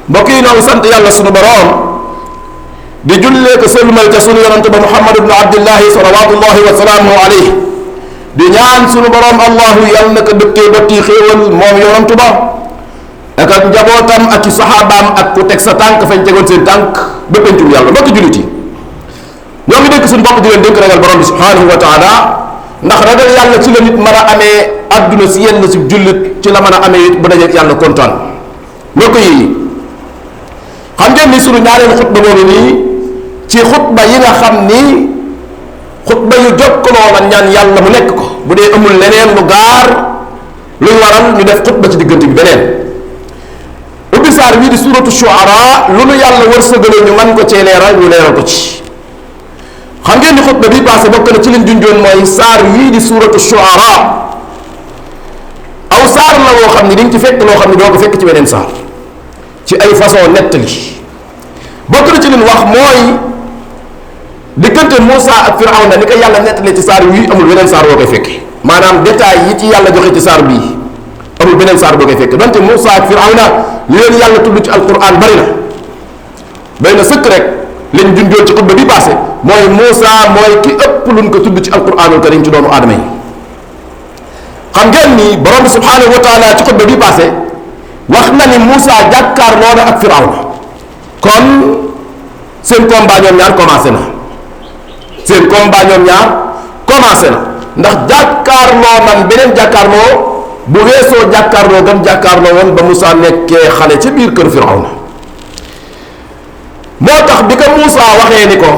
mbokk yi noo sant yàlla sunu boroom di jullee ko sëlmal ca sunu yonante ba Muhammad ibnu Abdillahi salawatullahi wa salaamuhu alayhi di ñaan sunu boroom allahu yàlla na ko dëkkee dotti xéewal moom yonantu ba ak ak njabootam ak i saxaabaam ak ku teg sa tànk fañ tegoon seen tànk ba pencum yàlla mbokki jullit yi ñoo ngi dénk suñu bopp di leen dénk ragal borom bi subhanahu wa taala ndax ragal yàlla ci la nit mën a amee adduna si yenn si jullit ci la mën a amee it bu dajeek yàlla kontaan mbokk yi xam ngeen ni sunu ñaareelu xutba boobu nii ci xutba yi nga xam ni xutba yu jokkaloo la ñaan yàlla mu nekk ko bu dee amul leneen lu gaar luy waral ñu def xutba ci diggante bi beneen ubbi saar bii di suuratu shuara lu nu yàlla wërsëgale ñu man ko cee leeral ñu leeral ko ci xam ngeen ni xutba bii passé bokk na ci leen junjoon mooy saar yii di suuratu shuara aw saar la woo xam ni di nga ci fekk loo xam ni doo ko fekk ci beneen saar ci ay façon nettali bokk na ci leen wax mooy diggante Moussa ak Firawna ni ko yàlla nettali ci saar wi amul beneen saar boo koy fekke maanaam détails yi ci yàlla joxe ci saar bii amul beneen saar boo koy fekke donte Moussa ak Firawna li leen yàlla tudd ci alquran bari na sëkk rek lañ junjoon ci xutba bi passé mooy Moussa mooy ki ëpp luñ ko tudd ci alquranul karim ci doomu aadama yi xam ngeen ni borom bi subhanahu wa taala ci xutba bi passé wax na ni Moussa jàkkaarloo na ak Firawna kon seen combat ñoom ñaar commencé na ndax jàkkaarloo nan beneen jàkkaarloo bu weesoo jàkkaarloo gam jàkkaarloo woon ba Moussa nekkee xale ca biir kër Firawna moo tax bi ko Moussa waxee ni ko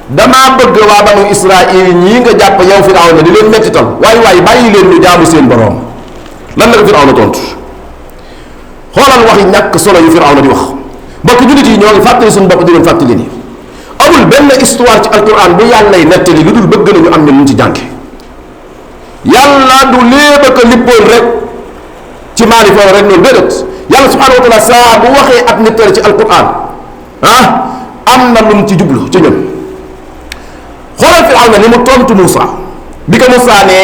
damaa bëgg waa banu Israil ñii nga jàpp yow Firawna di leen mettital waay bàyyi leen ñu jaamu seen borom lan la ko Firawna tontu xoolal waxi ñàkk solo yu Firawna di wax mbokk jullit yi ñoo ngi fàttali suñu bopp di leen fàttali ni amul benn histoire ci alquran bu yàllay nettali lu dul bëgg nañu am ne lu ñu ci jànke yàlla du léeba ko lippoon rek ci maali foofu rek noonu déedéet yàlla subhanahu wa taala saa bu waxee ab nettali ci alquran am na lu mu ci jublu ci ñun xoolal Firawna ni mu tontu Moussa bi ko Moussa ne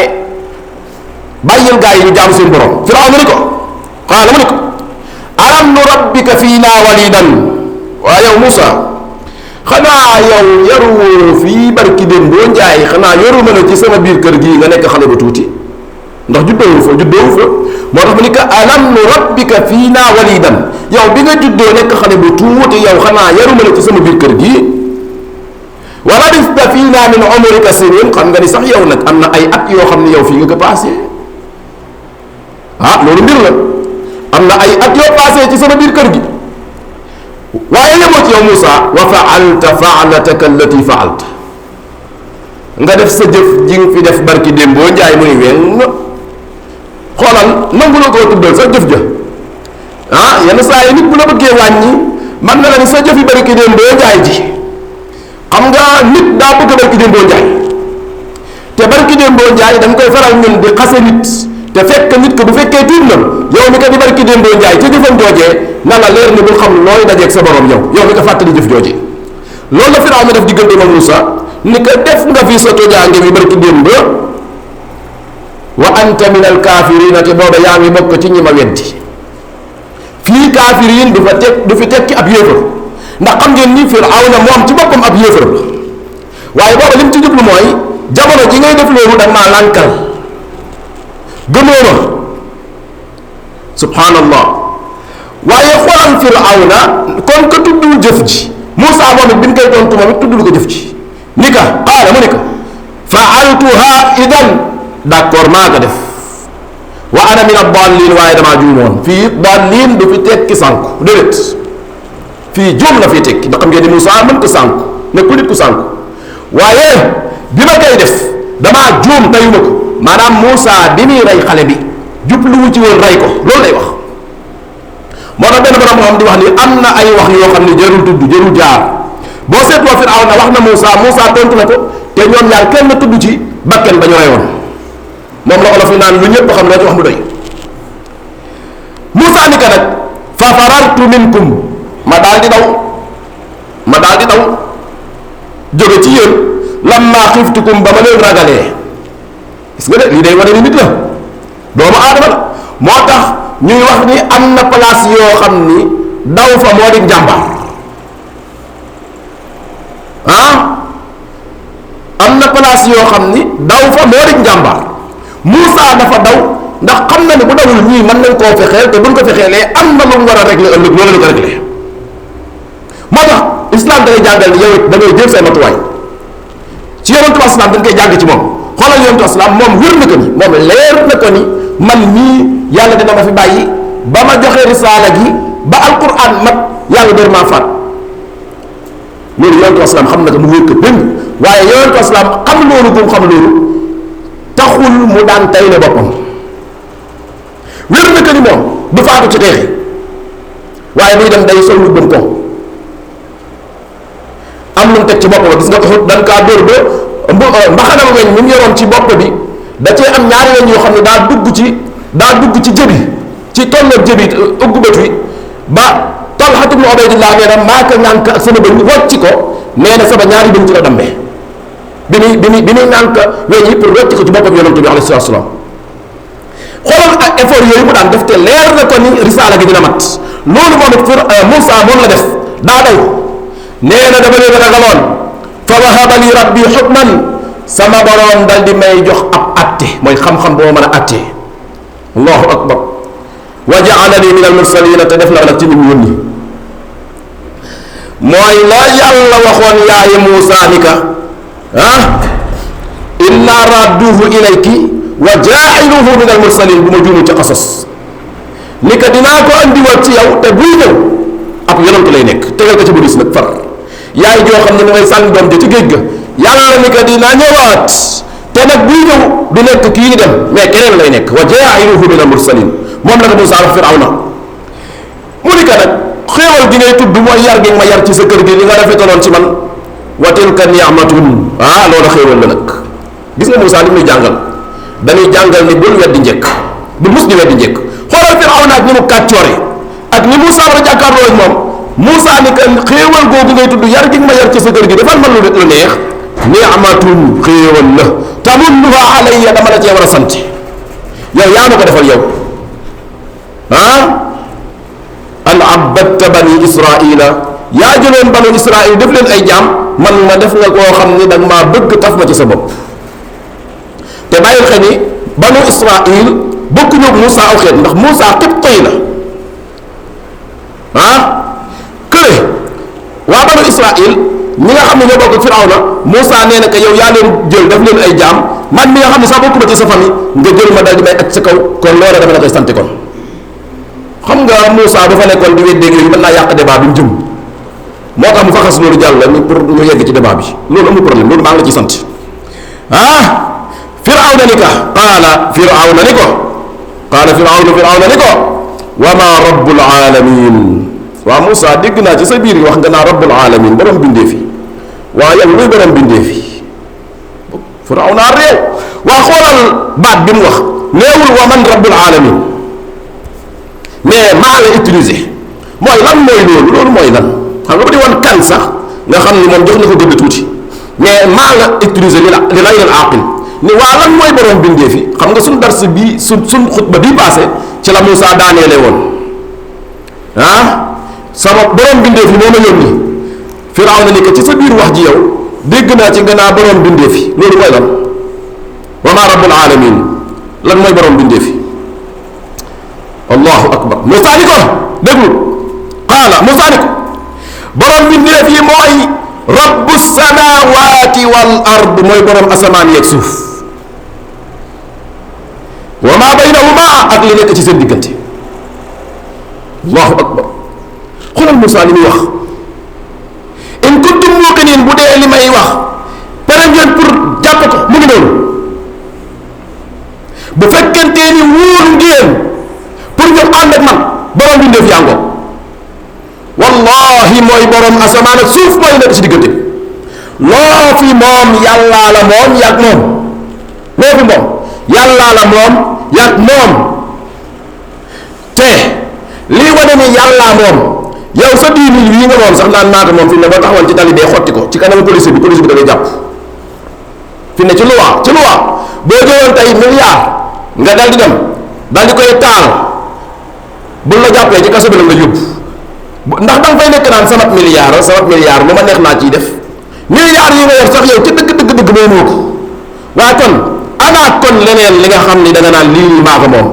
bàyyil gaa yi ñu jaamu seen borom Firawna ni ko xaala mu ni ko alam nu rabbika fiina walidan waa yow Moussa xanaa yow yaru fii barki dem boo njaay xanaa yaru ma ne ci sama biir kër gii nga nekk xale bu tuuti ndax juddoowu fa moo tax mu ni ko alam nu rabbika fiina walidan yow bi nga juddoo nekk xale bu tuuti yow xanaa yaru ma ne ci sama biir kër gii wa labista fiina min umrika sinin xam nga ni sax yow nag am na ay at yoo xam ne yow fii nga ko passé loolu mbir la am na ay at yoo passé ci sama biir kër gi waaye yemoo ci yow Moussa wa faalta faalataka allati faalta nga def sa jëf ji nga fi def barki démb boo njaay muy weng xoolal nangu la koo tuddal sa jëf ja yenn saa yi nit bu la bëggee wàññi man na la ni sa jëf yi barki démb boo njaay ji xam nga nit daa bëgg barki démb boo njaay te barki démb boo njaay dañ koy faral ñun di xase nit te fekk nit ko bu fekkee tuub na yow mi ko di barki démb boo njaay ca jëfam joojee na la leer ni bul xam looy dajeeg sa borom yow mi ko fàttali jëf joojee loolu la Firawna def diggante ma Moussa ni ko def nga fi sa tojaange bi barki démb wa anta min al kaafirina te booba yaa ngi bokk ci ñi ma weddi fii kaafirin du fi tekki ab yéefar ndax xam ngeen ni Firawna moom ci boppam ab yéefar la waaye booba li mu ci jublu mooy jamono ji ngay def loolu da maa lànkal gëmoo ma subhanallah waaye xoolal Firawna kon ko tuddul jëf ji Moussa moom it bi ñu koy tontu moom it tuddul ko jëf ji ni ka qaala mu ni ko faaltuha idan d'accord maa ko def wa ana min ad-dallin waaye damaa juumoon fii dallin du fi tekki sànku déedéet fii juum la fi tekki ndax xam ngeen ni Moussa mën ko sànku nekkul nit ku sànku waaye bi ma koy def damaa juum tayuma ko maanaam Moussa bi muy rey xale bi jubluwu ci woon rey ko loolu lay wax moo tax benn borom xam di wax ni am na ay wax yoo xam ne jarul tudd jarul jaar boo seetloo Firawna wax na Moussa tontu na ko te ñoom ñaar kenn tudd ci bakken ba ñu reyoon moom la olof yi naan lu ñëpp xam loo ci wax mu doy Moussa ni ko nag fa farartu minkum ma daal di daw jóge ci yéen lamma xiftukum ba ma leen ragalee gis nga de lii day wane ni nit la doomu aadama la moo tax ñuy wax ni am na place yoo xam ni daw fa moo di njàmbaar am na place yoo xam ni daw fa moo di njàmbaar Moussa dafa daw ndax xam na ne bu dawul ñii mën nañ koo fexeel te buñ ko fexeelee am na lu mu war a régler ëllëg loolu la ko régler moo tax islam da ngay jàngal ni yow it da ngay jël say matuwaay ci yonentu aslam dañ koy jàng ci moom xoolal yonentu aslam moom wér na ko ni moom leer na ko ni man mii yàlla dina ma fi bàyyi ba ma joxe risaala gi ba alquran mat yàlla door maa faat loolu yonentu aslam xam na ko mu wér ko dëng waaye yonentu aslam xam loolu bu mu xam loolu taxul mu daan tay ne boppam wér na ko ni moom du faatu ci xeexi waaye buy dem day sol lu bëm ko am lu mu teg ci bopp ba gis nga ko dañ kaa dóor ba mbaxanam weñ mi mu yoroon ci bopp bi da cee am ñaari weñ yoo xam ne daa dugg ci jëbi ci tolloog jëbi uggu bët wi ba Talha ibn Ubaydillah nee na maa ko ñànk ak sama bëñ wocci ko nee na sama ñaari bëñ ci la dammee bi muy ñànk weñ yi pour wocci ko ci boppam yonent bi alayhi salaatu salaam xoolal ak effort yooyu mu daan def te leer na ko ni risaala gi dina mat loolu moom it Moussa moom la def daa daw nee na dama leen ragaloon fa wahaba li rabbi xukman sama boroom dal di may jox ab atte mooy xam-xam boo mën a atte allahu akbar wa jaalani min al mursalina te def na nag ci nit ñu yónni mooy la yàlla waxoon yaayi Moussa ni ka inna radduhu ilayki wa jaa'iluhu min al mursalin bu ma juumu ci qasas ni ka dinaa ko andiwaat ci yow te buy ñëw ab yonent lay nekk tegal ko ci budis nag far yaay joo xam ne mu ngay sànni doom ja ci géej ga yàlla ni ka dina ñëwaat te nag buy ñëw du nekk kii di dem mais keneen lay nekk wa jaa'iluhu min al mursalin moom la ko Moussa wax Firawna mu ni ka nag xéewal gi ngay tudd mooy yar gi ma yar ci sa kër gi li nga rafetaloon ci man wa tilka ni'matun loolu xéewal la nag gis nga Moussa li muy jàngal dañuy jàngal ni bul weddi njëkk bul mus di weddi njëkk xoolal Firawna ak ni mu kàccoore ak ni Moussa war a jàkkaarloo ak moom Moussa ni que xéewal googu ngay tudd yar gi ma yar ci sa kër gi defal man lu neex ni'matun xéewal la tamunnuha alayya dama la cee war a sant yow yaa ma ko defal yow an abadta bani israila yaa jëloon banu israil def leen ay jaam man ma def nga koo xam ni danga maa bëgg taf ma ci sa bopp te bàyyil xel ni banu israil bokkuñu ak Moussa aw xeet ndax Moussa qibti la kële waa banu israil ñi nga xam ne ñoo bokk Firawna Moussa nee na que yow yaa leen jël def leen ay jaam man mi nga xam ne sax bokkuma ci sa famille nga jël ma dal di may ak sa kaw kon loola dama la koy sant kon xam nga Moussa bu fa nekkoon di weddee yooyu mën naa yàq débat bi mu jëm moo tax mu faxas loolu jàll ni pour ñu yegg ci débat bi loolu amul problème loolu maa ngi la ci sant Firawna ni ka Firawna ni ko wa ma rabbul alamin waa Moussa dégg naa ci sa biir wax nga naa rabbul alamin borom bindee fi waa yow luy borom bindee fi Firawna réew waa xoolal baat bi mu wax neewul wa man rabbul alamin mais maa la utilisé mooy lan mooy loolu mooy lan xam nga ba di woon kan sax nga xam ni moom jox na ko gëdd tuuti mais maa la utilisé li lay leen aqil ni waa lan mooy borom bindee fi xam nga suñ dars bii suñ xutba bii passé ci la Moussa daaneele woon sama borom bindee fi moo ma yónni Firawna ni ko ci sa biir wax ji yow dégg naa ci nga naa borom bindee fi loolu mooy lan wa ma rabbul alamin lan mooy borom bindee fi allahu akbar Moussa ni ko déglu Moussa ni ko borom bindee fi mooy rabbu samawati wal ard mooy borom asamaan yeeg suuf wa ma baynahuma ak li nekk ci seen diggante allahu akbar xoolal Moussa li muy wax in kuntum muqinin bu dee li may wax pare ngeen pour jàpp ko mu ngi noonu bu fekkentee ni wóolu ngeen pour ñu ànd ak man borom bi ndéef yàngoo wallahi mooy borom asamaan ak suuf mooy nekk ci diggante bi loo fi moom yàllaa la moom yàgg moom loo fi moom yàllaa la moom yàgg moom te lii wane ni yàllaa moom yow sa 10 000 yi nga moom sax naan naata moom fi ne ba taxawal ci tali bee xotti ko ci kanam police bi da ngay jàpp fi ne ci loi boo jëloon tey milliard nga dal di dem dal di koy taal buñ la jàppee ci kaso bi la nga yóbbu ndax da nga fay nekk naan sama milliard lu ma neex naa ciy def milliards yi nga yor sax yow ci dëgg moomoo ko waaye kon ana kon leneen li nga xam ni da nga naan lii maa ko moom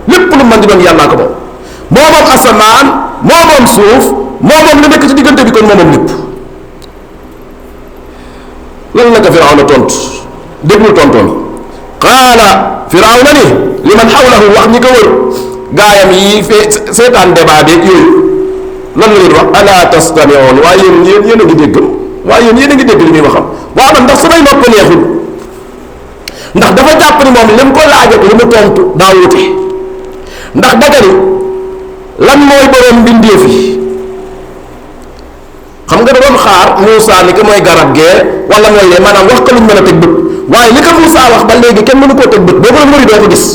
lépp lu mën di doon yàllaa ko moom moo moom asamaan moo moom suuf moo moom li nekk ci diggante bi kon moo moom lépp lan la ko Firawna tontu déglul tontoon qaala Firawna ni li man xawlahu wax ñi ko wër gaayam yi fee seetaan débat beeg yooyu lan la leen wax ala tastami'un waaye yéen a ngi dégg waaye yéen a ngi dégg li muy waxam waaw man ndax samay nopp neexul ndax dafa jàpp ni moom li mu ko laajee li mu tontu daa wute ndax daga ni lan mooy borom mbindeef yi xam nga da doon xaar Moussa ni ko mooy garab gee wala mooy lee maanaam wax ko luñ mën a teg bët waaye li ko Moussa wax ba léegi kenn mënu koo teg bët boo ko mëri doo ko gis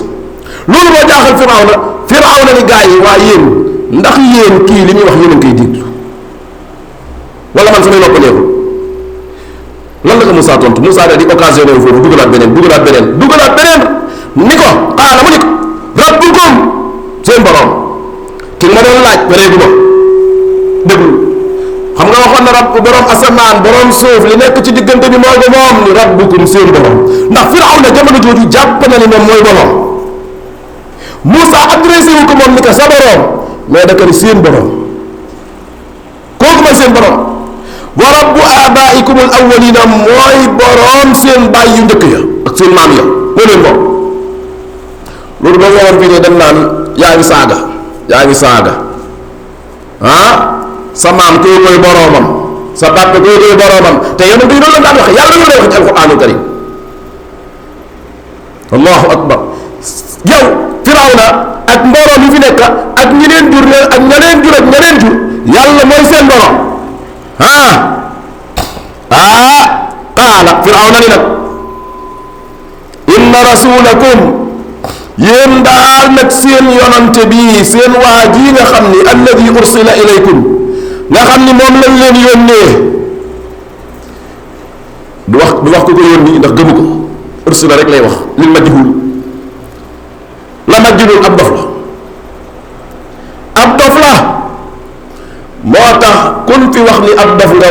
loolu moo jaaxal Firawna ni gaa yi waaye yéen ndax yéen kii li muy wax yéen a ngi koy déglu wala man samay nopp neexul lan la ko Moussa tontu Moussa da di occasionné wu foofu dugalaat beneen ni ko xaala mu ni ko rabbukum seen borom ki nga ma doon laaj pareegu ma déglu xam nga waxoon na rab borom asamaan borom suuf li nekk ci diggante bi moo ko moom ni rabbukum seen borom ndax Firawna jamono jooju jàpp na ni moom mooy borom Moussa adressé wu ko moom ni ko sa borom mais da ko ni seen borom kooku mooy seen borom wa rabbu abaikum al awwalina mooy borom seen baay yu njëkk ya ak seen maam ya moo leen bokk loolu boo woon fii ne dem naan yaa ngi saaga sa maam koo koy boromam sa papa koo koy boromam te yonent yi loolu la daan wax yàlla loolu lay wax ci alquraanul karim allahu akbar yow Firawna ak mbooloo mi fi nekk ak ñi leen jur ak ña leen jur yàlla mooy seen borom qaala Firawna ni nag inna rasulakum yéen daal nag seen yonante bii seen waa ji nga xam ni alladi ursila ilaykum nga xam ni moom lañ leen yónnee du wax ko yónni ndax gëmu ko ursila rek lay wax lil majhul la majhul ab dof la moo tax kun fi wax ni ab dof nga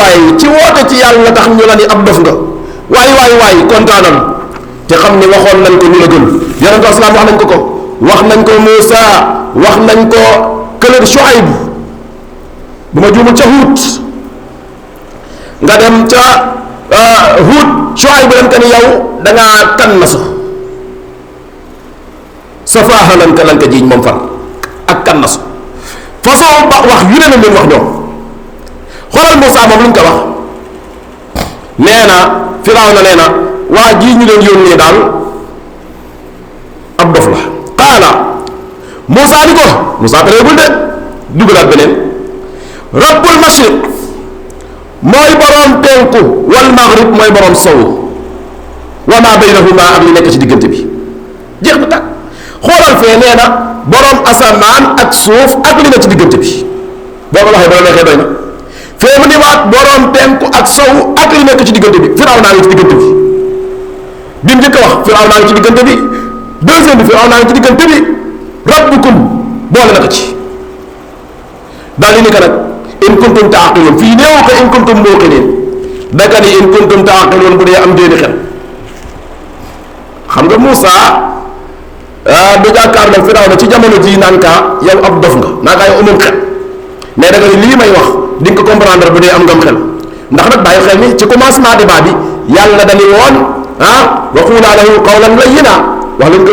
waay ci woote ci yàlla tax ñu la ni ab dof nga waay kontaanal te xam ni waxoon nañ ko ñu la gën yonent asalaam wax nañ ko wax nañ ko Muusa wax nañ ko këlëg Shuayb bu ma juumul ca Huud nga dem ca Huud Shuayb lan ka ni yow dangaa kan na safaaha lan ka jiiñ moom far ak kan na façon ba wax yu ne la leen wax ñoom xoolal Muusa moom lu ñu ko wax nee na Firawna nee na waa jii ñu leen yónnee daal ab dof la qaala Muusa ni ko Muusa pareegul de dugalaat beneen rabbul mashriq mooy borom penku wal maghrib mooy borom sow wa ma baynahuma ak li nekk ci diggante bi jeex na tàkk xoolal fee nee na borom asamaan ak suuf ak li nekk ci diggante bi boo ko waxee ba la neexee doy na fee mu ni waat borom penku ak sow ak li nekk ci diggante bi Firawna ngi ci diggante bi bi mu njëkk a wax Firawna ngi ci diggante bi deuxième bi Firawna ngi ci diggante bi rabbukum boole na ko ci daal di ni ko nag in kuntum taaqiloon fii néew ko in kuntum muuqiniin daka ni in kuntum taaqiloon bu dee am déeni xel xam nga Moussa du jàkkaarloo Firawna ci jamono ji naan kaa yow ab dof nga naa kaa yow amul xel mais danga ni lii may wax di nga ko comprendre bu dee am ngam xel ndax nag bàyyi xel ni ci commencement débat bi yàlla dañu woon wa quulaa lahu qawlan layyinan wax leen ko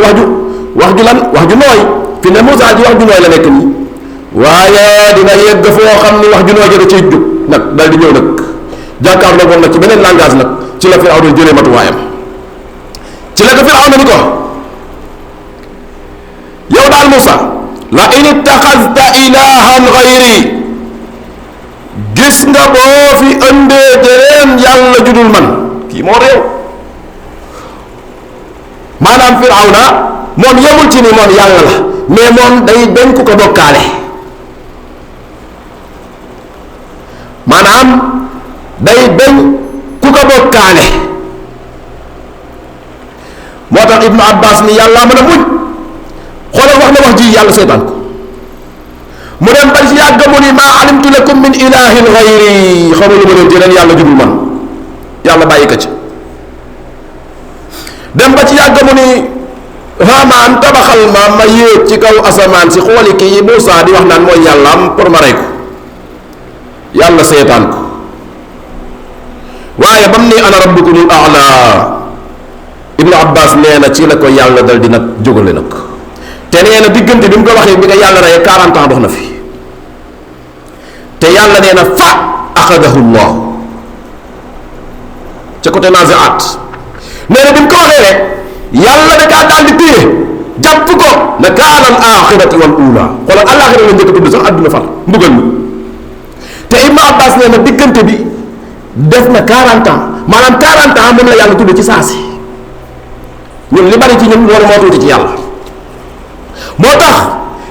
wax ju nooy fi ne Moussa ji wax ju nooy la nekk nii waaye dina yegg foo xam ni wax ju nooy ja da ciy jóg nag dal di ñëw nag jàkkaarloo moom nag ci beneen langage nag ci la Firawna jëlee matuwaayam ci la ko Firawna ni ko yow daal Moussa la in ittaxasta ilahan gayri gis nga boo fi ëndee jeneen yàlla judul man kii moo réew maanaam Firawna moom yemul ci ni moom yàlla la mais moom day bañ ku ko bokkaale maanaam day bañ ku ko bokkaale moo tax Ibnu Abbas ni yàlla mën a muñ xoolal wax na wax ji yàlla seetaan ko mu dem ba ci yàgg mu mu ni maa alimtu lakum min ilahin gayri xamul ma leen jeneen yàlla judul man yàlla bàyyi ko ci. dem ba ci yàgg mu ni Haamaan tabaxal ma yéeg ci kaw asamaan si xooli kii Muusaa di wax naan mooy yàlla am pour ma rey ko yàlla seetaan ko waaye ba mu ni ana rabbukumul a'laa Ibnu Abbas nee na ci la ko yàlla dal di nag jógale nag te nee na diggante bi mu ko waxee bi nga yàlla reyee 40 ans dox na fi te yàlla nee na fa axadahu llah ca côté Naziaat nee na bi mu ko waxee rek yàlla da kaa daal di téye jàpp ko na kaana al axirati wal ula xoolal alaxira la njëkk a tudd sax àdduna far mbugal mi te Ibnu Abbas nee na diggante bi def na 40 ans maanaam 40 ans moom la yàlla tudd ci saa si ñun li bari ci ñun loolu moo tuuti ci yàlla moo tax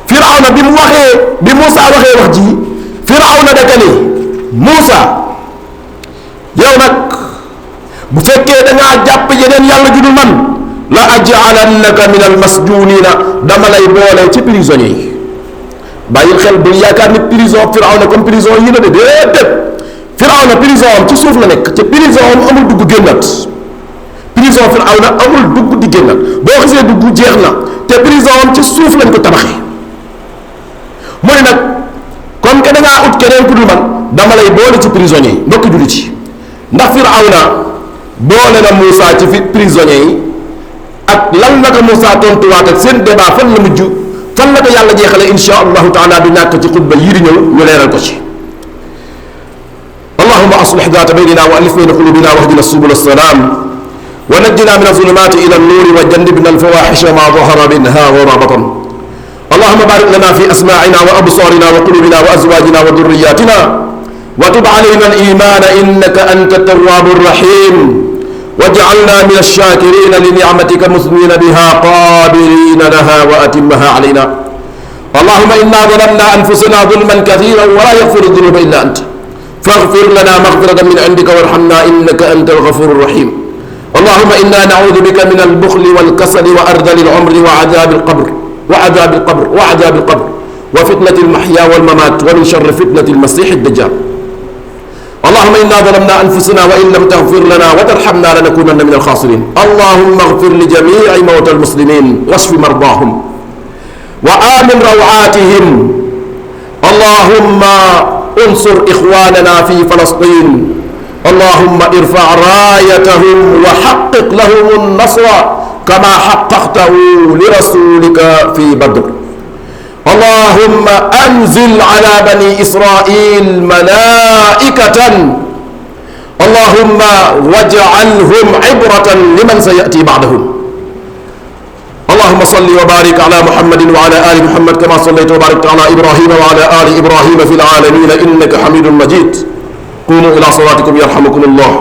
Firawna bi mu waxee bi Muusa waxee wax ji Firawna da ka ni Muusa yow nag bu fekkee da ngaa jàpp yeneen yàlla ju dul man la aj'alannaka min al masjunina dama lay boole ci prisonniers yi bàyyil xel bul yaakaar ni prison Firawna comme prison yi la de déedéet Firawna prison am ci suuf la nekk ca prison am amul dugg génnat prison Firawna amul dugg di génnat boo xisee dugg jeex na te prison am ci suuf lañ ko tabaxee mu ne nag comme que da ngaa ut keneen ku dul man dama lay boole ci prisonniers yi mbokk jullit ci ndax Firawna boole na Muusa ci prisonniers yi ak lan la ko Muusa tontuwaat ak seen débat fan la mujj fan la ko yàlla jeexale insha allahu taala du ñàkk ci xutba yii di ñëw ñu leeral ko ci. allahumma aslih daata baynina wa alif bayna qulubina wahdina subul assalam wa najjina min azulumati ila annuri wa jannibna alfawahisha ma dahara minha wa ma batan. اللهم بارك لنا في أسماعنا وأبصارنا وقلوبنا وأزواجنا وذرياتنا وتب علينا الإيمان إنك أنت التواب الرحيم واجعلنا من الشاكرين لنعمتك مثنين بها قابلين لها وأتمها علينا. اللهم إنا ظلمنا أنفسنا ظلما كثيرا ولا يغفر الذنوب إلا أنت فاغفر لنا مغفرة من عندك وارحمنا إنك أنت الغفور الرحيم. اللهم إنا نعوذ بك من البخل والكسل وأرذل العمر وعذاب القبر وفتنة المحيا والممات ومن شر فتنة المسيح الدجال. اللهم إنا ظلمنا أنفسنا وإن لم تغفر لنا وترحمنا لنكونن من الخاسرين. اللهم اغفر لجميع موتى المسلمين واشف مرضاهم وآمن روعاتهم. اللهم انصر إخواننا في فلسطين. اللهم ارفع رايتهم وحقق لهم النصر كما حققته لرسولك في بدر. اللهم أنزل على بني إسرائيل ملائكة اللهم واجعلهم عبرة لمن سيأتي بعدهم. اللهم صل وبارك على محمد وعلى آل محمد كما صليت وباركت على إبراهيم وعلى آل إبراهيم في العالمين إنك حميد مجيد. قوموا إلى صلاتكم يرحمكم الله.